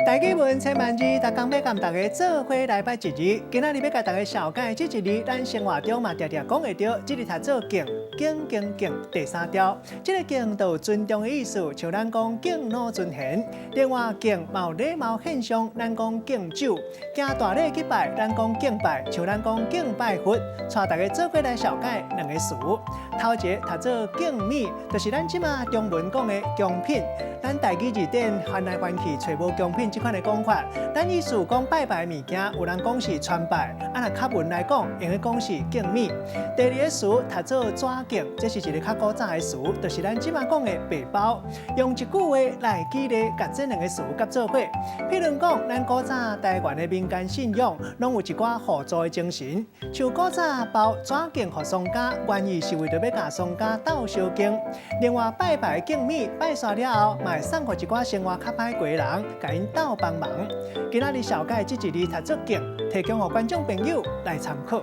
台語文千萬字，逐工欲共大家做伙來捌一字。今仔日欲共大家紹介這一字，咱生活中嘛定定講會著，這字讀做敬，敬敬敬，第三調。這个敬就有尊重的意思，像咱講敬老尊賢。另外敬嘛有禮貌獻上，咱講敬酒，行大禮去拜，咱講敬拜，像咱講敬拜佛。帶大家做伙來紹介兩個詞。頭一个讀做敬物，就是咱這馬中文講的貢品。咱台語字典翻來翻去，揣無貢品這款的講法。咱意思講拜拜的物件，有人講是傳拜，啊若較文來講，會用講是敬物。第二个詞讀做紙敬，這是一个較古早的詞，就是咱這馬講的白包。用一句話來舉例，共這兩个詞結做伙。譬如講，咱古早台灣的民間信仰，攏有一寡互助的精神。像古早包紙敬予喪家，原意是為著欲共喪家鬥相敬。另外拜拜敬物，拜煞了後，嘛會送予一寡生活較歹過的人，共𪜶鬥幫忙。今仔日紹介這一字讀做敬，提供予觀眾朋友來參考。